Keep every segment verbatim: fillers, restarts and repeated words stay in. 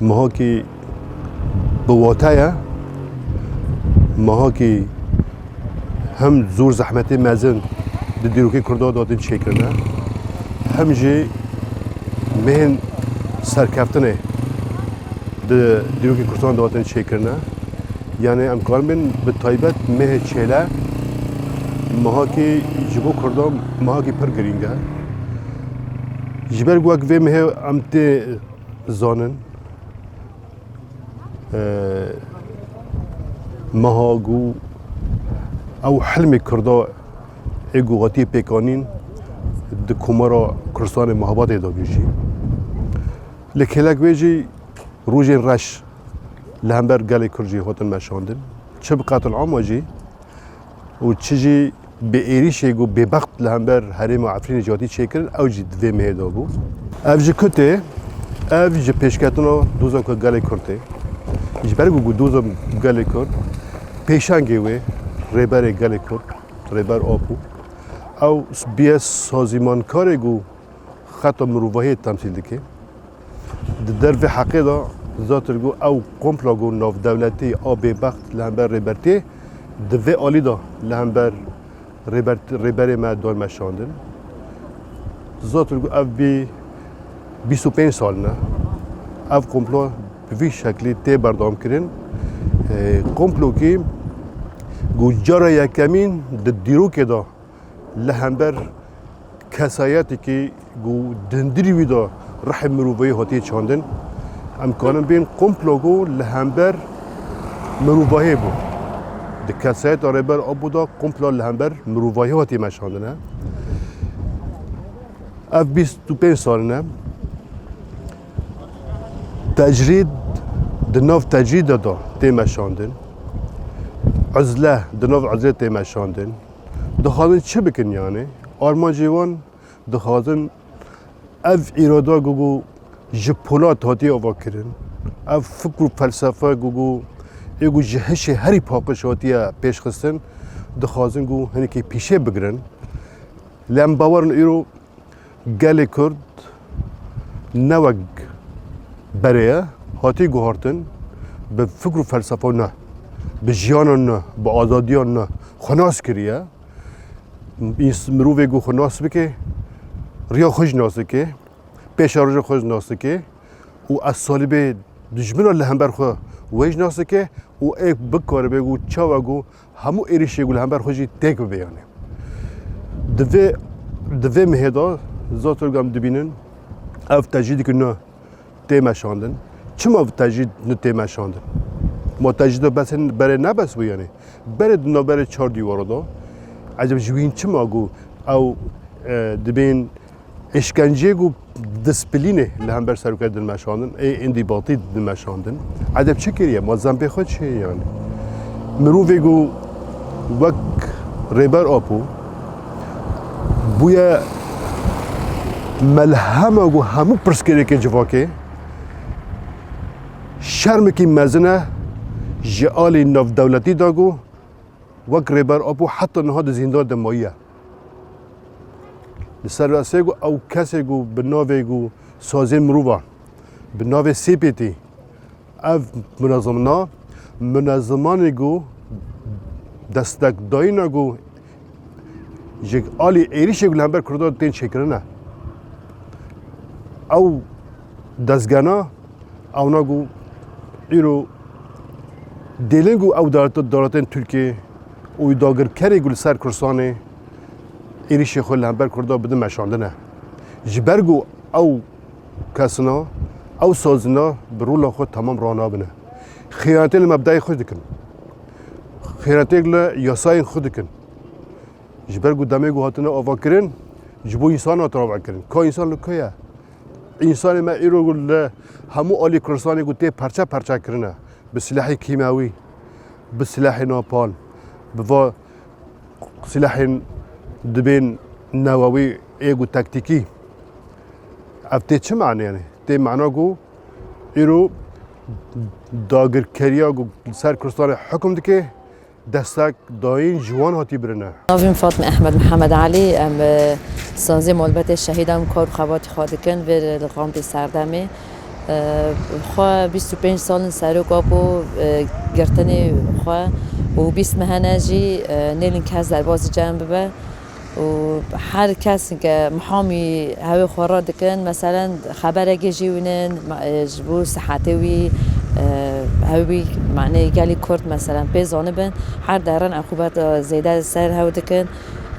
Mehakî bi wate ye, mehakî hem zor zehmetê mezin di dîrokê Kurda de hatin çêkirine, hem jî mehên serkeftinê di dîrokê Kurdan de hatin çêkirine. Yanî em karibin bi taybet mehê çêle mehakî ji bo Kurdan mehakî pir girîng e. Ji ber ku wek vê mehê em tê zanin, e, meha ku ew hilmê Kurda ê ku hatiye pêkanîn di Komara Kurdistanê Mehabatê de bû jî. Li kêlek wê jî rojên reş li hember gelê Kurd jî hatin meşandin. Çi bi qetilama jî û çi jî bi êrîşê ku bêbext li hember herêma Efrînê jî hatî çêkirin, ew jî di vê mehê de bû. Ev ji ku tê, ev ji pêşketina doza ku gelê Kurd tê. Ji ber ku doza gelê Kurd, pêşangê wê, rêberê gelê Kurd, Rêber Apo, ew bûye sazîmankarê ku xeta mirovahiyê temsîl dike. Di dervê heqê de zatir ku ew komplo ku navdewletî a bêbext li hember Rêbertiyê di vê alî de li hember Rêbert-, Rêberê me dan meşandin. Zatir ku ev bî bîst û pênc sal ne. Ev komplo bi vî şeklî tê berdewam kirin. E, komplokî ku cara yekemîn di dîrokê de li hember kesayetekî ku di hundirî wî de rihê mirovahiyê hatiye çandin. Em karin bêjin komplo ku li hember mirovahiyê bû. Di kesayeta Rêber Apo de komplo li hember mirovahiyê hatiye meşandin e. Ev bîst û pênc sal ne. Tecrîd di nav tecrîdê de tê meşandin. Uzle di nav uzlê tê meşandin. Dixwazin çi bikin yanî? Armancê wan dixwazin ev îrada ku, ku ji polat hatiye avakirin, ev fikr û felsefe ku, ku ê ku ji hişê herî paqij hatiye pêşxistin, dixwazin ku hinekî pîşê bigirin. Lê em bawer in îro gelê Kurd ne wek berê ye, hatiye guhartin, bi fikr û felsefa ne, bi jiyana ne, bi azadiya ne, xwe nas kiriye. Îns-, mirovê ku xwe nas bike, riya xwe jî nas dike, pêşeroja xwe jî nas dike û esalîbê dijmina li hember xwe wê jî nas dike û ê bikaribe ku çawa ku hemû êrîşê ku li hember xwe jî têk bibe yanî. Di vê, di vê mehê de zatir ku em dibînin ev tecrîdeke nû tê meşandin. Çima ev tecrîd nû tê meşandin? Ma tecrîda bes berê ne bes bû yanî? Berê di navberê çar dîwara de. Eceb ji wîn çima ku ew, e, dibên Êşkenceyê ku disiplînê li hember serokê din meşandin, ê îndîbatî din meşandin. Edeb çi kiriye? Ma zembê xwe çi ye yanî? Mirovê ku wek Rêber Apo bûye melhema ku hemû pirsgirêkê civakê, şermekî mezin e ji alî navdewletî de ku wek Rêber Apo heta niha di zîndan de mayiye. Li ser esê ku ew kesê ku bi navê ku sazên mirova, bi navê C P T, ev munezimna, munezimanê ku destekdayîna ku ji alî êrîşê ku li hember Kurdan tên çêkirine. Ew dezgehna ewna ku îro dêlên ku ew dewlet-, dewletên Tirkiyê û dagirkerê ku li ser Kurdistanê êrîşê xwe li hember Kurda bidin meşandine. Ji ber ku ew kesina, ew sazina bi rola xwe temam ranabine. Xîyanetê li mebdeyê xwe dikin. Xîyanetê li yasayên xwe dikin. Ji ber ku demê ku hatine avakirin, ji bo însan hatine avakirin. Ka însan li ku ye? Însanê me îro li hemû alî Kurdistanê ku tê perçe perçe kirine, bi silahê kîmewî, bi silahê napal, bi va silahên dibên newewî ê ku taktîkî. Ev tê çi mane yanî? Tê mana ku îro dagirkeriya ku li ser Kurdistanê hukm dike, destek dayîn ji wan hatî birine. Navê min Fatme Ehmed Mihemed Elî, em, e, sazê malbetê şehîdan kar û xebatî xwe dikin vê li kampê Serdemê. Xwe bîst û pênc sal in Serok Apo, e, girtinê xwe û bîst mehene jî, e, nêlin kes derbazî cem bibe û her kes ke mihamî hewê xwe re dikin, meselen xeberekê jî wînin, ma-, e, ji bo sihetê wî, e, hewî, manê gelî Kurd meselen pê zanibin, her derin eqûbeta zêde ser hew dikin.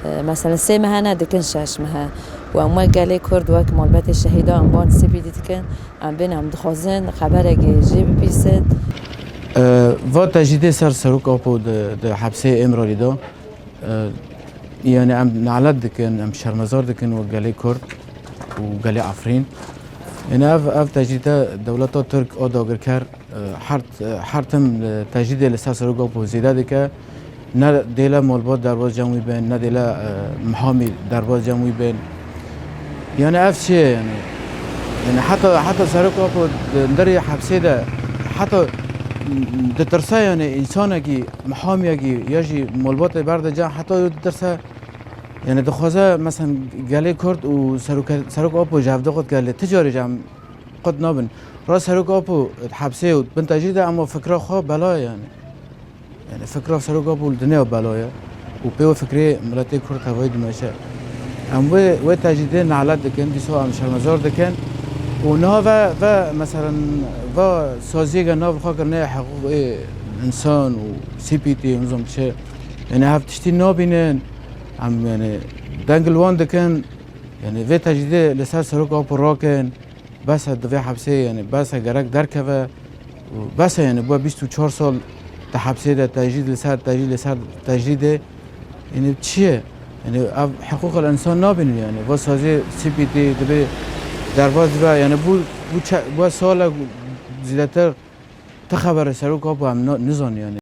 E, meselen sê mehe ne, dikin şeş mehe. Û em wek gelê Kurd, wek malbetê şehîda em ban sipîdî dikin. Em bên em dixwazin xeberekê jê bibîsin. E, va tecrîdê ser Serok Apo di, di hepsê Îmralî de, e, yani em nalet dikin, em şermezar dikin wek gelê Kurd û gelê Efrîn. Yani ev, ev tecrîde dewleta Tirk a dagirker, e, her, her tim, e, tecrîdê li ser Serok Apo zêde dike. Ne dêle malbat derbaz cem wî bên, ne dêle, e, mihamî derbaz cem wî bên. Yani ev çi ye yani? Yani heta, heta Serok Apo di nderê hepsê de, heta ditirse yani, însanekî, mihamiyekî ya jî malbatê berde cem, heta wî ditirse. Yani dixwaze, meselen, gelê Kurd û Serok, Serok Apo ji hev de qut gelê, ti carê cem qut nabin. Rast Serok Apo hepsê û bin tecrîd e, ama fikra xwe bela ye yani. Yani fikra Serok Apo li dinya bela ye û pê wê fikrê miletê Kurd tevayî dimeşe. Em wê, wê tecrîdê nalet dikin, dîsa em şermezar dikin û niha ve, ve meselen, va saziyeke nav xwe kirine heqûqê însan û C P T û nizam çi. Yani hev tiştî nabînin, em yani deng li wan dikin, yani vê tecrîdê li ser Serok Apo rakin. Bes e, divê hepsê, yani bes e, gerek derkeve. Û bes e, yani bû bîst û çar sal di hepsê de tecrîd li ser tecrîd li ser tecrîdê. Yani çi ye? Yani ev hiqûqil însan nabînin yani. Va sazê C P T divê derbas dibe. Yani bû, bû çe-, bû salek zêdetir ti xebere Serok Apo em na-, nizan yani.